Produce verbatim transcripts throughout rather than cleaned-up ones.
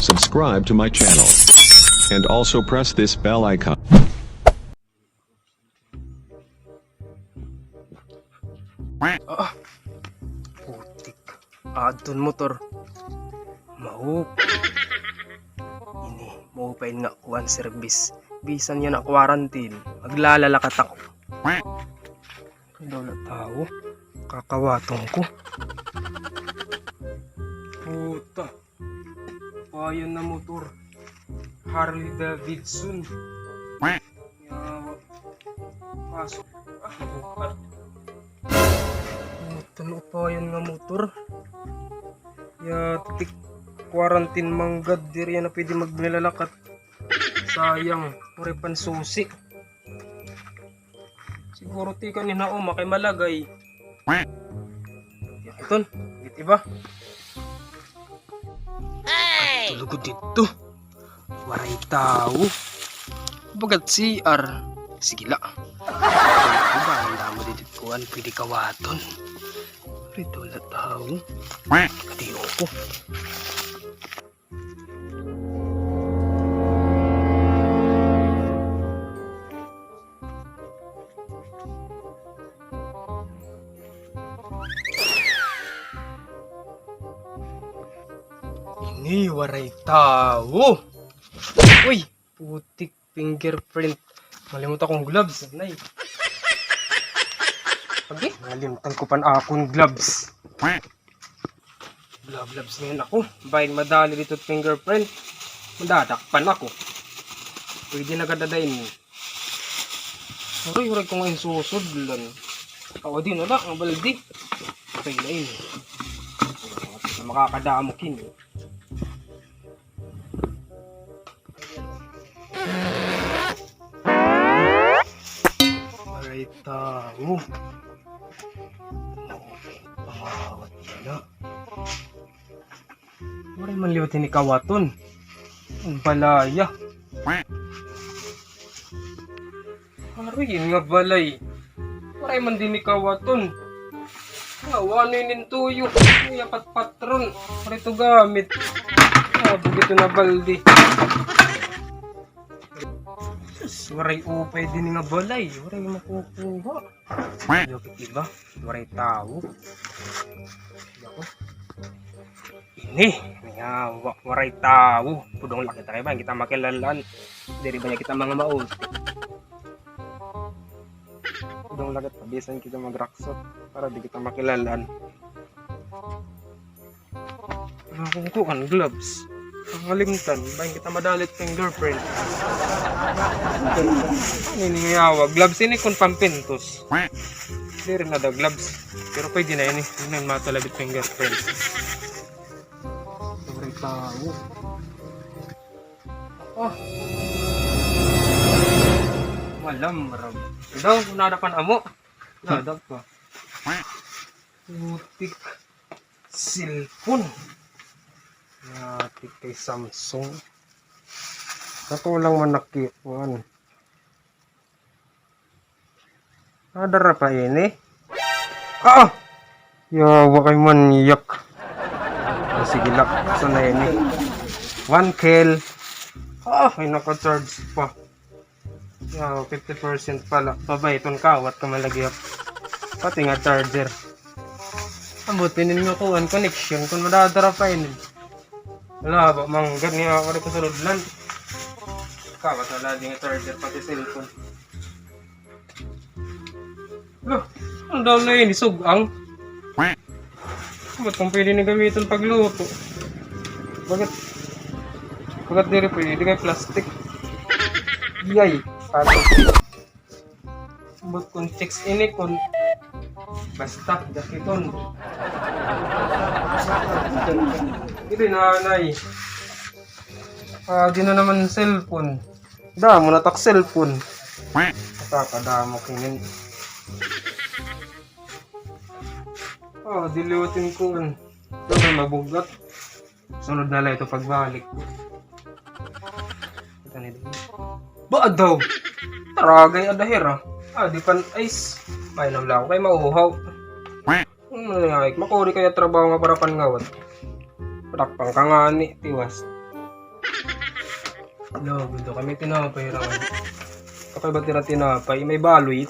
Subscribe to my channel. And also press this bell icon. Ah, putik. Adton motor. Mao. Ini, maupay nga kuan, service. Bisan yana quarantine, maglalalakat ako. Daw la tawo. Kakawaton ko. Puta. Payan na motor. Harley Davidson. Yawa. Pasok. Ah, nabukat. Puta, naupayan nga motor. Ya, tik quarantine man gad, diri na pwede maglalalakat. Sayang, waray pan susi. Siguro tikang hin ha uma kay malagay. Iton, git iba. Tulog ko didto. Waray tawo. Bagat C R. Sige la. Diba, an damo didto kuan, pwede kawaton. Didto la tawo. Katiyo ko. Ini, waray tawo. Uy, putik, fingerprint. Malimot akon gloves, nay. Agi, malimtan ko pan akon gloves. Gloves, gloves ngay-an ako. Bangin madali didto fingerprint. Madadakpan ako. Pwede na gad ada ini. Waray, waray ko ngay-an susudlan. Aw, adi na la, an balde. Okay na ini. Makakadamo kini. Waray tawo. Pangawat na la. Waray man liwat hini kawaton. An balaya. Waray ini nga balay. Waray man dinhi kawaton. Nga, wala ini tuyo. Ay, apat patron. Waray ito gamit. Ah, bugito na balde. Sus, waray upay dinhi nga balay. Waray makukuha. Dapit iba. Waray tawo. Ako. Ini, nga, wa-, waray tawo. Pudong la kita kay bangin kita makilal-an. Diri ba niya kita mga maulti. Pudong la kita, bisan kita magraksot. Para di kita makilal-an. Wala akon kuan, gloves. Nakalimtan, bangin kita madali it fingerprint. Ano ini nga yawa? Gloves ini kon pampintos. Diri na daw gloves. Pero pwede na ini. Ano na, matalab it fingerprint. Waray tawo. Oh. Malam, maram. Daw, nada pan amo. Nada pa. Putik. Cellphone. Yati kay Samsung. Kato lang man nakiwan. Nadara pa ini. Ah! Yawa kay manyak. Ah, sige la. Asa na ini? One kill. Ah, ay naka-charge pa. Yaw, fifty percent pa la. Babay, iton kawat ka man lagi. Pati nga charger. Ambot inin nga kuan, connection, kon madadara pa inin. Wala ba, manggad nga ako rin kasulod lan. Kawat na lagi nga charger, pati cellphone. Lo, ano daw na ini, sug-ang? Ba't kung pwede na gamiton pagluto? Bakit? Bakit diri pwede kay plastic? Iyay, pato. Ba't kung chicks ini, kung basta, jakiton. Diri na, nay. Ah, di na naman cellphone. Damo na tak cellphone. Takadamo kinin. Oh, diliwat yung kuan. Ito na mabugat. Sunod na lang ito pagbalik ko. Ba daw? Taragay ada hira. Ah, di pan ice. Mainom la ako kay mauhaw. Hmm, ay, makuri kay trabaho nga para panngawat. Patakpan ka ngani, tiwas. Lo, gusto kami tinapay ra. Okay ba tira tinapay? May baloy.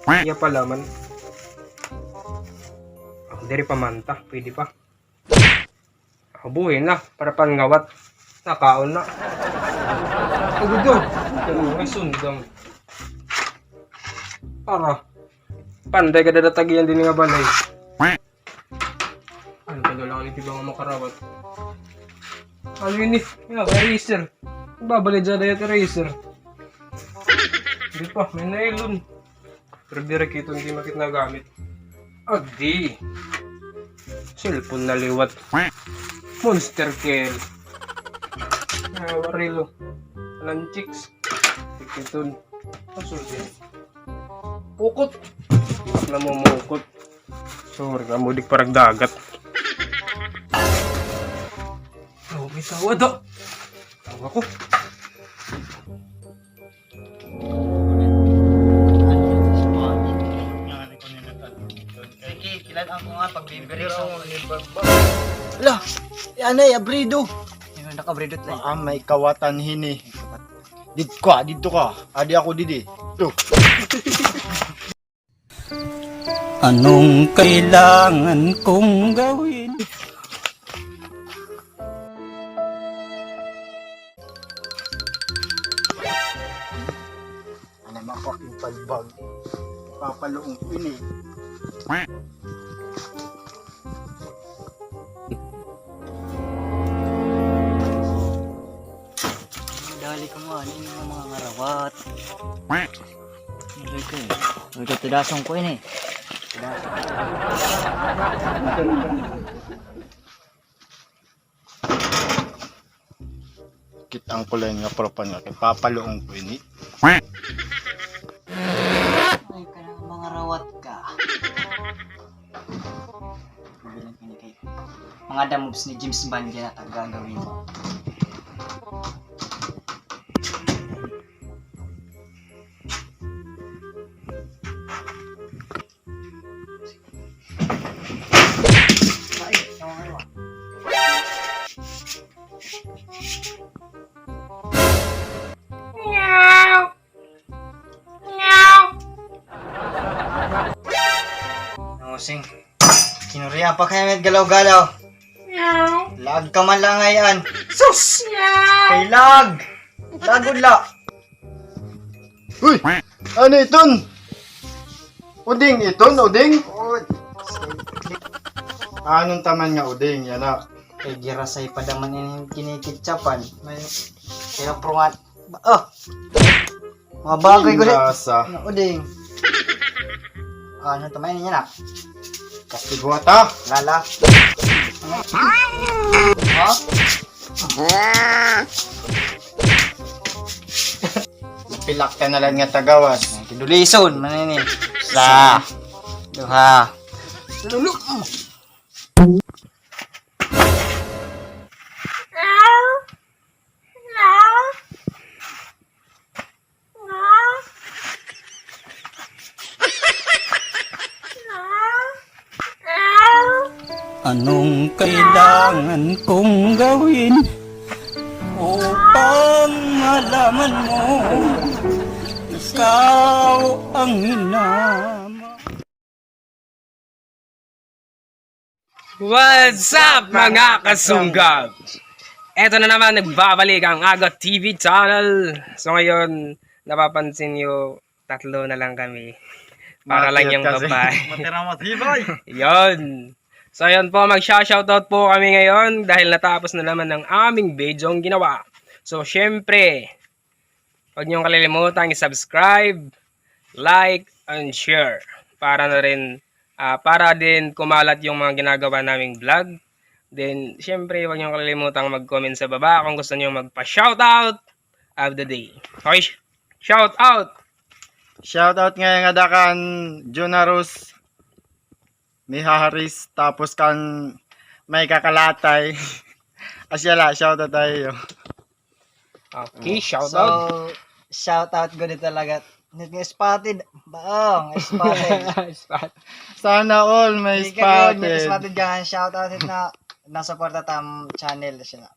Iya pala man. Ah, diri pa man ta. Pwede pa. Ako, buhi na, para panngawat. Nakaon na. Agad daw. Ano, may sundang. Para. Panday ka dadatagihan din nga balay. Ano ka daw lang ni tiba nga makarawat? Ano ini? Ya, eraser. Babalay dyan na yung eraser. Di pa, may nylon. Pero diri kito, hindi makit na gamit. Agdi. Cellphone na liwat. Monster kill. Ah, warilo. Alang chicks. Tikiton. Asul din. Ukot. Namumukot. Sorry, kamudik parang dagat. Oh, may tawad, oh. Tawag ko. Kay kilala ko nga, pagbibiriso. Ala, yan ay, abrido. Yan, nakabrido tayo. Baka may kawatan hini. Dito ka, dito ka. Adi ako didi. Ito. Anong kailangan kong gawin? Ano man ko yung palbag? Papaluong ko ini. Dali ka mo, ano yung mga ngarawat? Ano ko eh? Ano ko, tidason ko ini. Tidason. Kit-an ko la ini nga propan nga kay papaluong ko ini. Ay, ka na, mangarawat ka. Bilang ini kay mga da moves ni James Bond yan at ang gagawin mo. Nosing. Kinuriya pa kaya may galaw-galaw. Lag ka man lang ngayon. Sus! Kay lag! Lagod la! Uy! Ano iton? Uding iton, uding? Anong taman nga uding? Yana. Kay girasay pa daman ini kinikitsapan. May kaya prungat. Oh! Mga bagay ko, lasa. Uding. Ano taman ini, nak? Kastigwata. Lala. Ha? Pilak ka na lang nga tagawas. Kidulison man ini. Sa. Duha. Tulo. Anong kailangan kong gawin upang malaman mo ikaw ang hinama? What's up, mga kasunggab? Eto na naman, nagbabalik ang Aga T V channel. So ngayon, napapansin niyo, tatlo na lang kami. Para lang yung babae. Matira matibay. Yun. So yun po, mag-shoutout po kami ngayon dahil natapos na naman ang aming videong ginawa. So syempre, huwag niyong kalilimutang i-subscribe, like, and share para na rin, ah, para din kumalat yung mga ginagawa naming vlog. Then, syempre, huwag niyong kalilimutang mag-comment sa baba kung gusto niyo magpa-shoutout of the day. Okay, sh-, shoutout! Shoutout ngayon nga da kan Junarus Miharis, tapos kan may kakalatay. Asya la, shoutout tayo. Okay, shout out. So, shout out gud talaga. Nga spotted. Baong, spotted. Spot. Sana all may spotted. Spotted ka, shout out na nasuporta tam channel siya.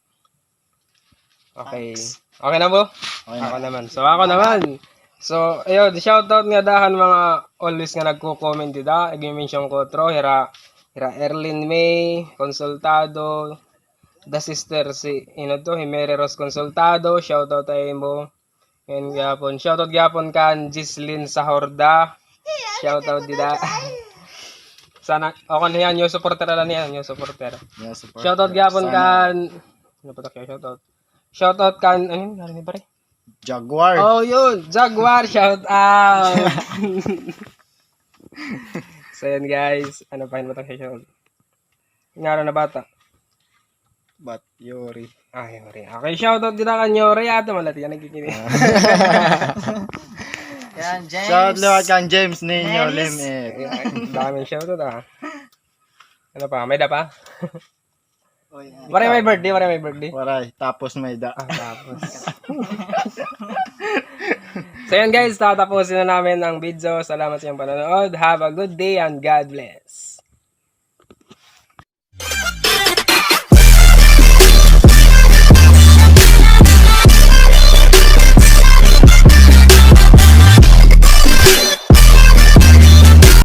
Okay. Okay na, bo? Okay na. Ako naman. So, ako naman. So, ayun, shout out ngada han mga always nga nagko-comment dida. Ig-mention ko utro, hira, hira Erlyn May Consultado, the sister si, ino to, hi Mary Rose Consultado, shout out ha imo. And gihapon, shout out gihapon kan Jislyn Sahorda. Shout out dida. Sana, o, kan hiya, new supporter na niya, new supporter. New supporter. Shout out gihapon kan, ano pa ta kay shout out? Shout out kan, ano yun? Ano yun, pare? Jaguar. Oh, yun. Jaguar, shout out. So, yun, guys. Ano pa yun, ba't ang shout out? Ngaran na bata? Bat Yori. Ah, Yori. Okay, shout out dida kan Yori. Ato malati yan, nagkikini. Yan, James. Shout out kan James ninyo, Limit. Daming shout out, ah. Ano pa? May da pa? Waray may birthday, waray may birthday. Waray, tapos may da. Ah, tapos. So, yan guys, tatapusin na namin ang video. Salamat sa iyong panonood. Have a good day and God bless.